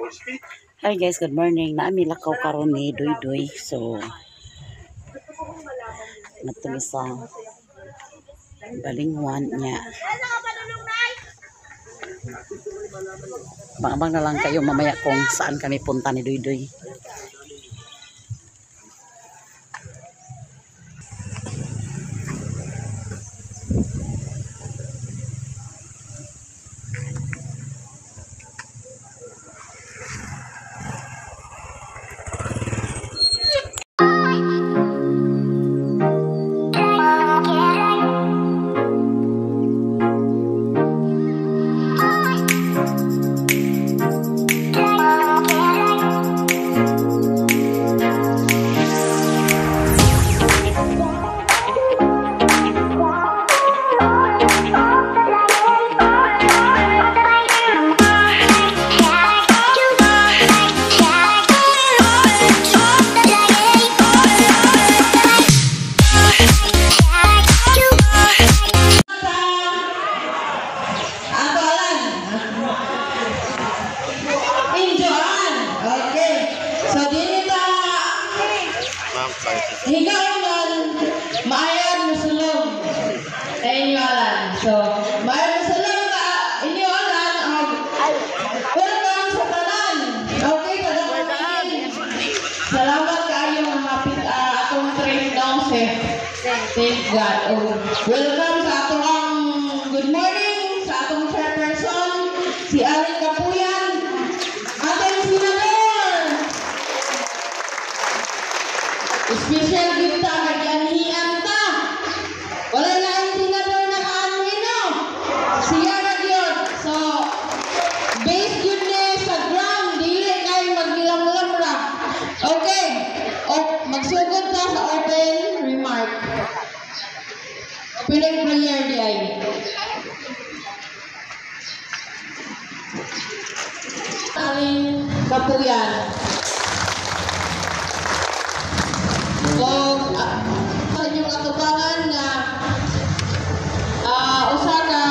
Hi guys, good morning. Naa mi lakaw karon ni Duy Duy. So ngadto mi sa Balingwan niya. Abang na lang kayo mamaya kung saan kami punta ni Duy Duy. Injoan. Okay. So dili ta higaunan, maayan musulong sa inyo alan. So maayan musulong ka inyo alan og welcome sa tanan. Okay, taga. Salamat kaayo nga hapit atong trip now safe. Thank God. Oh, welcome sa atong ang good morning sa atong chairperson si Alin Kapuyan, atong senador. Special gyud ta kay gianhian ta. Wala laing senador na kaanhi, no. Siya ra gyud. So base gyud ni sa ground, dili kay magnilamlam ra. Okay. O magsugod ta sa open remark. Opening prayer di ay. Aling Kapuyan. O sa inyong atubangan nga usa ka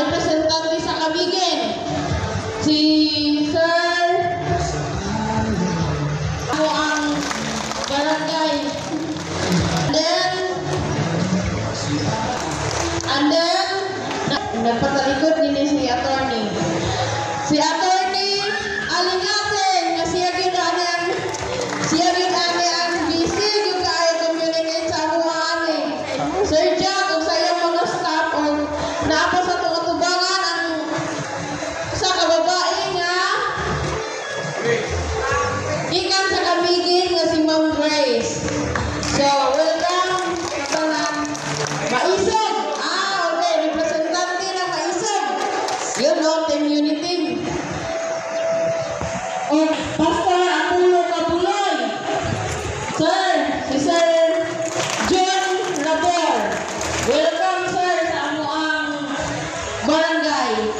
representante sa Camiguin, si Sir ako ang barangay. And then nagpatalikod din si attorney. Si Attorney Alingaten nga siya gyud ani ang busy gyud kaayo communicate sa amuha ani. Sir Jack ug sa iyang mga staff, og naa pa sa atong atubangan ang usa ka babae nga gikan sa Camiguin nga si Ma'am Grace. So, welcome sa tanan. Maisog! Ah, okay. Representante ng Maisog. Yun, no? Team Unity. O, Pastor Apollo Cabuloy. Sir, si Sir John Rabor. Welcome, sir, sa amuang barangay.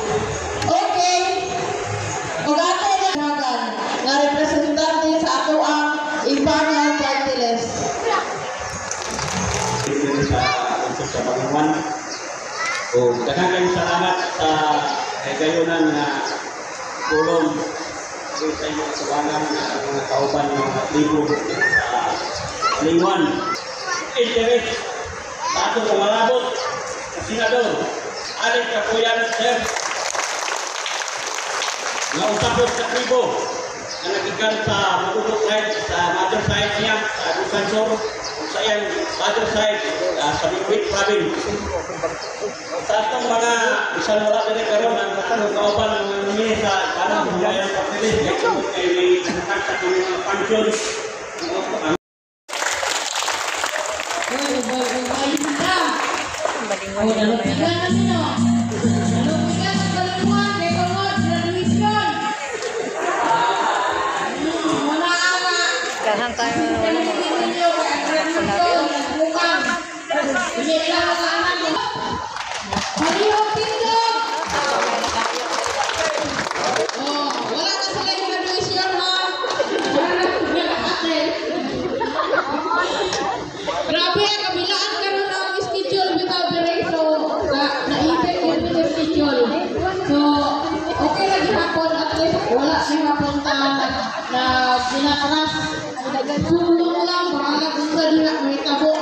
Okay. Ug ato na nga representante sa ato ang Ipana Party List. Dito sa lungsod sa Balingwan. O daghang kayong salamat sa kagayunan nga tulong sa inyong katubangan nga mga kauban ng mga tribo sa Balingwan. Interest sa atong pangalabot sa Senador Alex Capuyan, sir, nga usapot sa tribo nga nagikan sa Mutubot side, sa mother side niya sa Agusan Sur ug sa iyang mother side sa Benguet Province. Sa atong mga bisan wala diri karon ang atong kauban ng mga sa kanang Buhayan Party List kay tungod kay may sa mga function ang Uy, ubay, ubay na. Oh, nalupigan na sino. Nalupigan ang Balingwan kay tungod graduation. Wala nga. Dahan tayo. Pinilitin ninyo kay ang graduation, nagbukan. Hindi lang ang anak. Palihog tindog. Oh, wala na sila yung graduation, ha? Wala na sila ate. at least wala siya mapunta na pinatras. Sulong lang, bahala kung sa diha may tabo.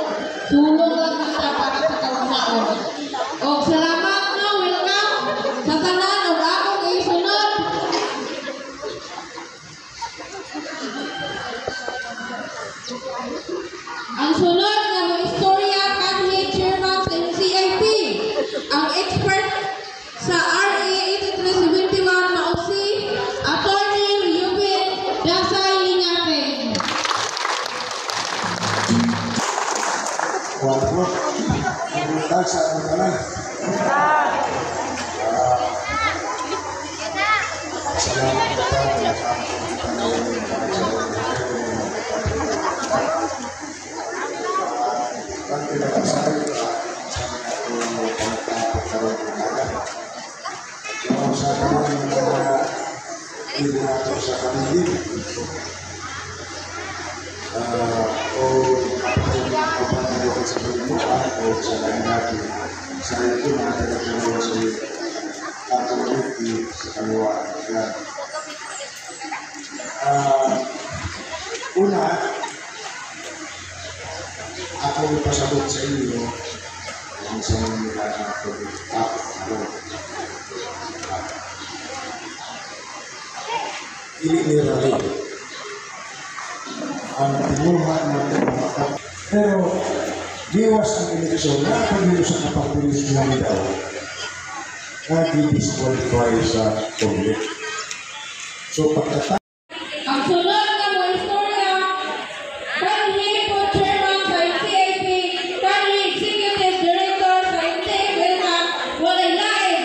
Sulong lang kita para sa kaugmaon. O salamat no, welcome sa tanan og akong isunod. Ang sunod nga mo istorya kanhi chairman sa NCIP, ang expert sa RA 8371 mao si Attorney Ruben Dasay Lingapen. Kuwan po. Ang sa akong tanan. Salamat po sa akong tanan. Ang pinakasay sa mga itong karon umaga. So, sa karon mga ibo nato sa paligid o kapag sa pagmuan o sa lain sa ito mga tagapuro sa atong Ricky sa kaliwa. Yan. Una, ako ipasabot sa inyo ang sa mga pag-tapos. Dili ni Rally ang pinuha natin mga. Pero giwas ang eleksyon na pag sa kapabilis nga daw na di-disqualify sa public. So pagkata Ang sunod nga mo istorya kanhi po chairman sa NCIP, kanhi executive director sa NTFL na walay lain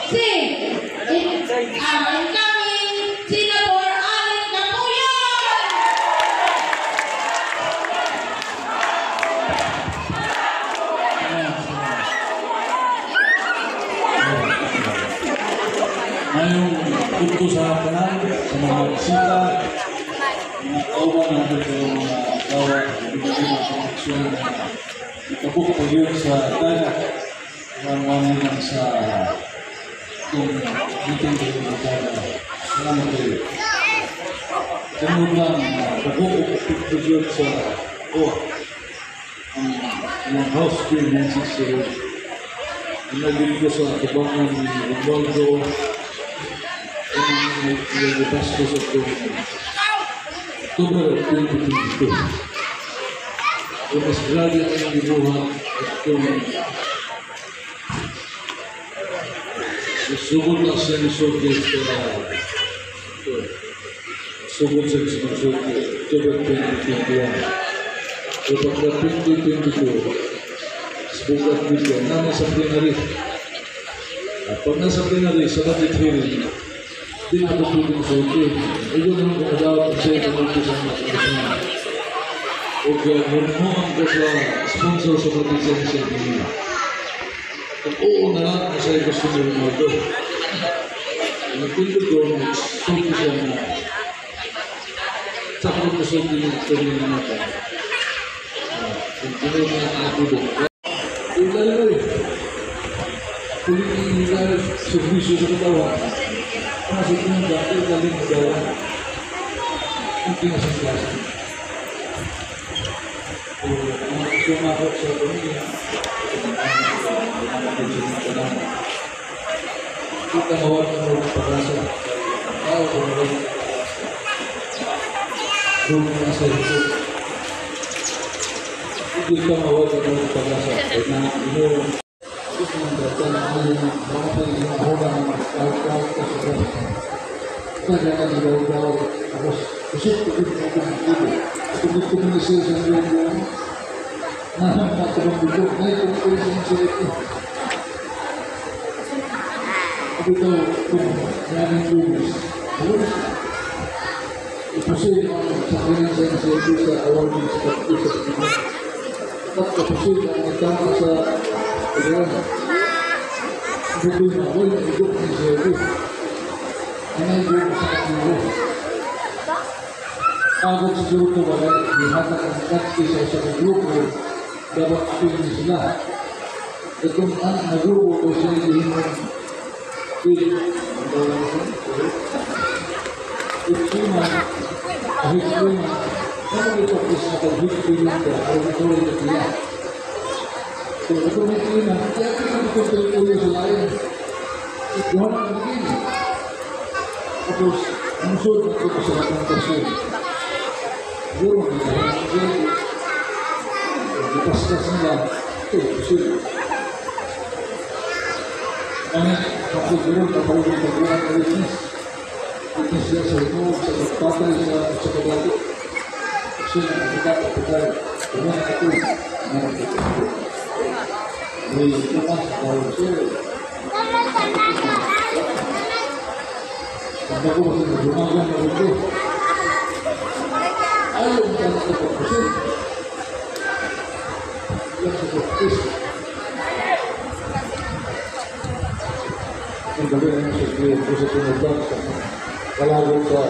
si incoming Senator Alan Capuyan! Ngayong punto sa tanan, sa mga bisita, mga kauban natin sa mga gawa, mga koneksyon na ikabuk pa yun sa dagat, mga sa itong meeting sa mga dagat. Salamat kayo. Sunod lang, kabuk ko yun sa OA, ang House Bill 960. Ang ko sa tubangan ni Romualdo, nag-bastos at October 2022. So, mas grabe ang gibuhat at kung sugod na siya ni Soviet sa sugod siya ni Soviet October 2021. So, pagka 2022, subukat dito, na nasa plenary. At pag nasa plenary, sa budget hearing, di na ito pwedeng sulti. Ito naman kung madawat ang siya kung sa mga kongresman. O kaya humuhan ko sa sponsor sa budget sa niya. Kung oo na lang, ang siya gusto ni Ronaldo. Nagpindot ko, nagsulti siya na sa kung sulti niya ito niya naman. Kung tinuod niya ang natubog. Ilaloy. Kulit niya servisyo sa katawan. Masuk ng dati, galing gawa. Hindi na sa klase. So, ang sumakot sa pamilya, kita mawag ng mga pag-asa. Tao ko mawag ng pag-asa. Doon na sa ito. Hindi ka mawag ng mga pag-asa. Kaya na, ino, gusto ng data na ayaw ng mga pag-iinahura ng tao-tao sa sobrang. Kaya ka nagaw-gaw. Tapos, usok ko din ako ng tubo. Tugod ko ng isa sa mga na matubang dugo. Ngayon, kung ko sa mga ito. Ito kung maraming lunes. Lunes. Ipusin ang sakrinan sa NCIP sa awarding sa tatlo sa Pilipinas. At kapusin ang nagtama sa pagkaran. Bukoy na ako, yung igok ng NCIP. Anay ko sa katilo. Agad siguro ko ba kaya ihatag ang katki sa isang grupo, dapat pili sila. At kung ang nagrupo ko siya, hindi mo pili. Ang tawag ko siya. Itima, hiklima, ano ito is nakag-hiklima ka, o ito ay nagkila. So, ito may klima, kaya ito nagkukulo sa lain. Ito na ang naging. Tapos, ang sud na ito sa katang. Siguro, ang Ipaskas nila, ito, kusir. Ang kapiguro, kapalugong pagkuhan ng witness. Witness siya sa hinuog, sa pagpatay sa kadato. Kasi nakakita, kapatay, kanya ito, nakakita. May tumas, dahil siya. Ang bago kasi nagumagan na ito. Ayaw ka na ito pagkusir. Yan sa pagkus. Ang gabi na sa kliyan ko sa tinagdag sa kalawag sa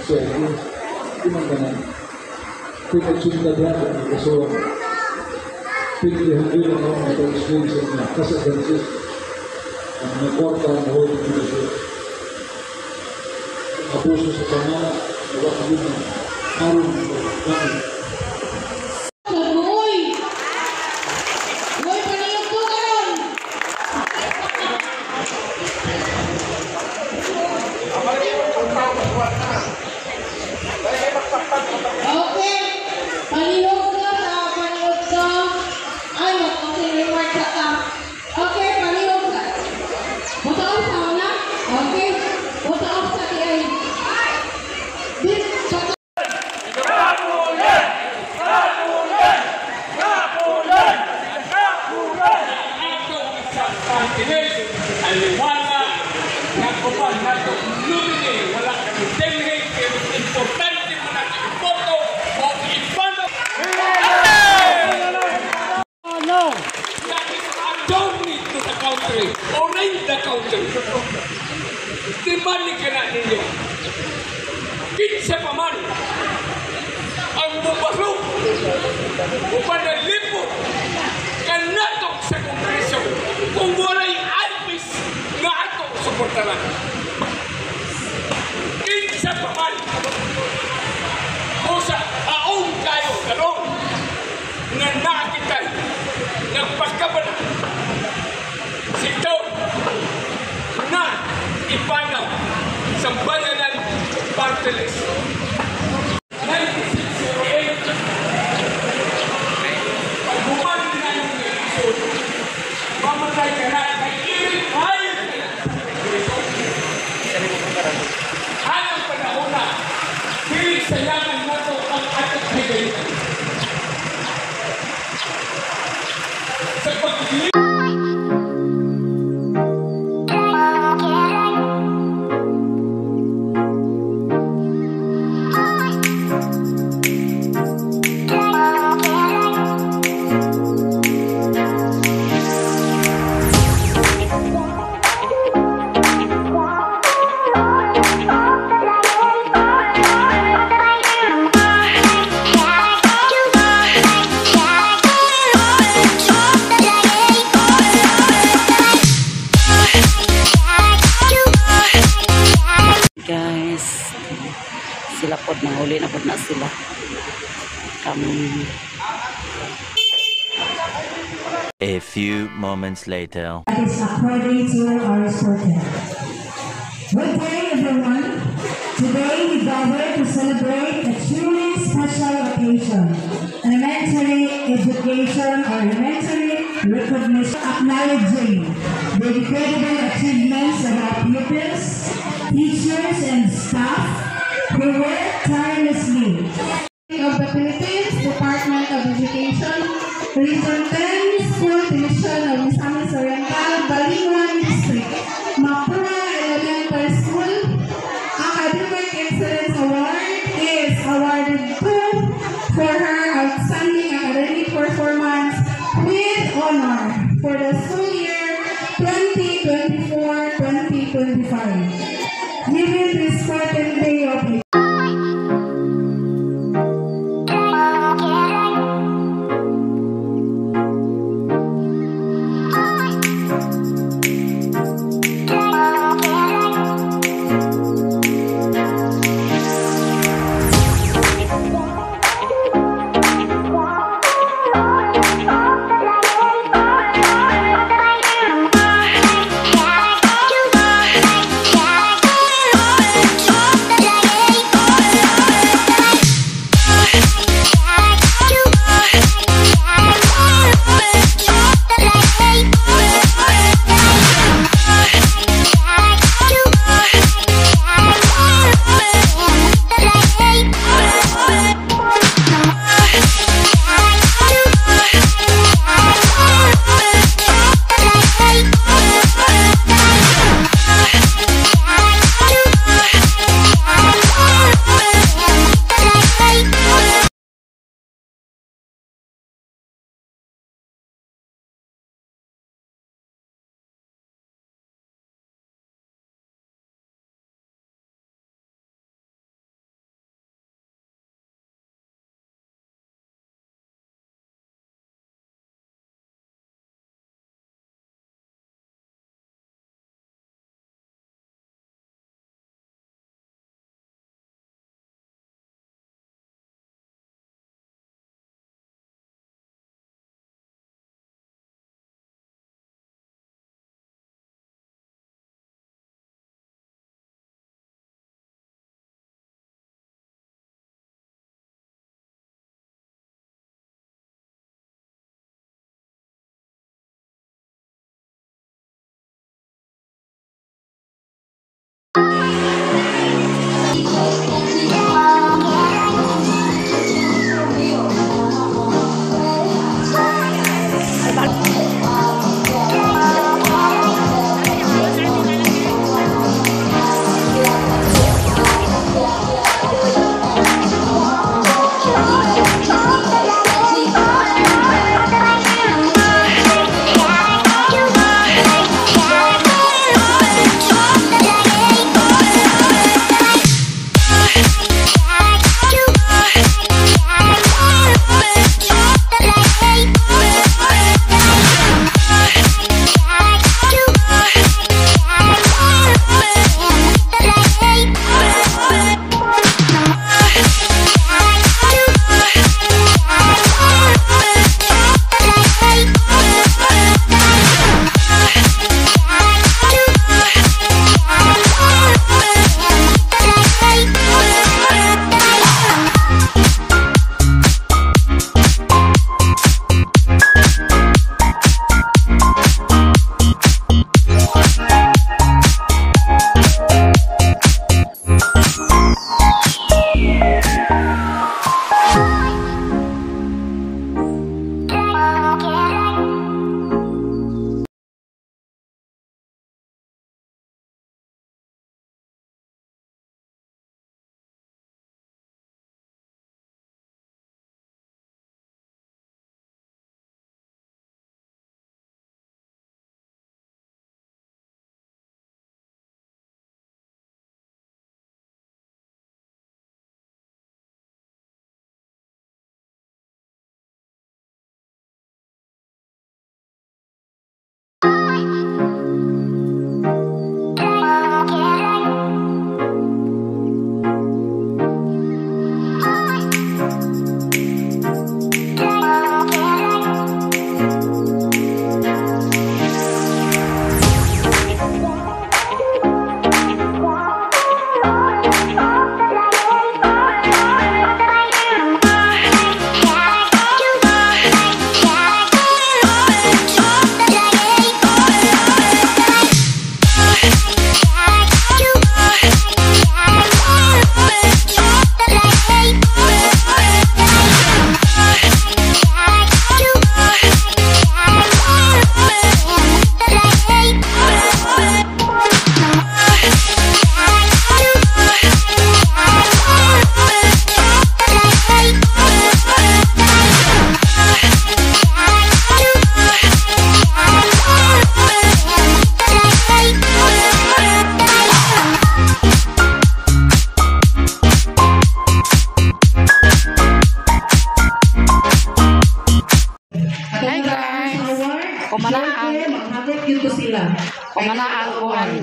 CIU. Di man ganan. Pinagsinta niya ang kasuhan. Pinilihan din ang mga ito-explain sa inyo. Kasi Francis, ang mga kwarta ang huwag ng siya. Abuso sa pamana, wala ka din ng aron ng gamit. Uy! Uy, paniyog ko karon. Okay. Palihog ka sa palihog sa ay, mag-closing remark sa ka. Okay, palihog sa. Buta off sa una? Okay. Buta off sa di ay. Di, sa Continent, ang liwala, nakupan nato lumini, wala kami dinhi, pero importante mo natin iboto o ipano. No! That is a journey to the country or in the country. Di man ni kana ninyo. Kinsa pa man ang mubasog o panalipot kanatong sa Kongreso kung walay alpis nga atong suportaran. Kinsa pa man o sa aong kayo karon nga nakitay nagpagkabala sektor na ipanaw sa Bayanan Party List. 9608, pag human na yung episode, mamatay ka na kay iring hayop ka na sa Kongreso. Anong panahon na, dili sayangan nato ang atong higayon. Sa pagiging Guys, sila pod nanguli na pod na sila. Kami A few moments later. That is according to our circuit. Good day, everyone. Today we gather to celebrate a truly special occasion, elementary education or elementary recognition, acknowledging the incredible achievements of our pupils, teachers, and staff who work tirelessly of the Philippines Department of Education, Region 10, School Division of Misamis Oriental, Balingoan District, Mapua Elementary School. Academic Excellence Award is awarded to for her outstanding academic performance with honor for the school year 2024-2025. Given this 14th day of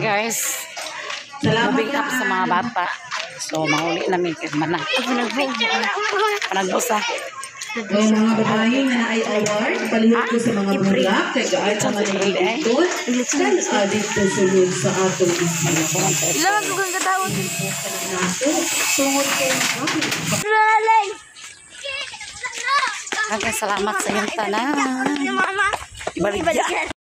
Guys. Salamat. Moving up sa mga bata. So, mahuli namin kay mana. Panagbusa. O mga babae nga naay award, palihog ko sa mga bulak, kay gaay pa man ang likod, kan dito sulod sa atong isla. Ilan ko kang katawag? Nato, tungod kay Ralay! Okay, salamat sa iyong tanan. Mama! Ibalik.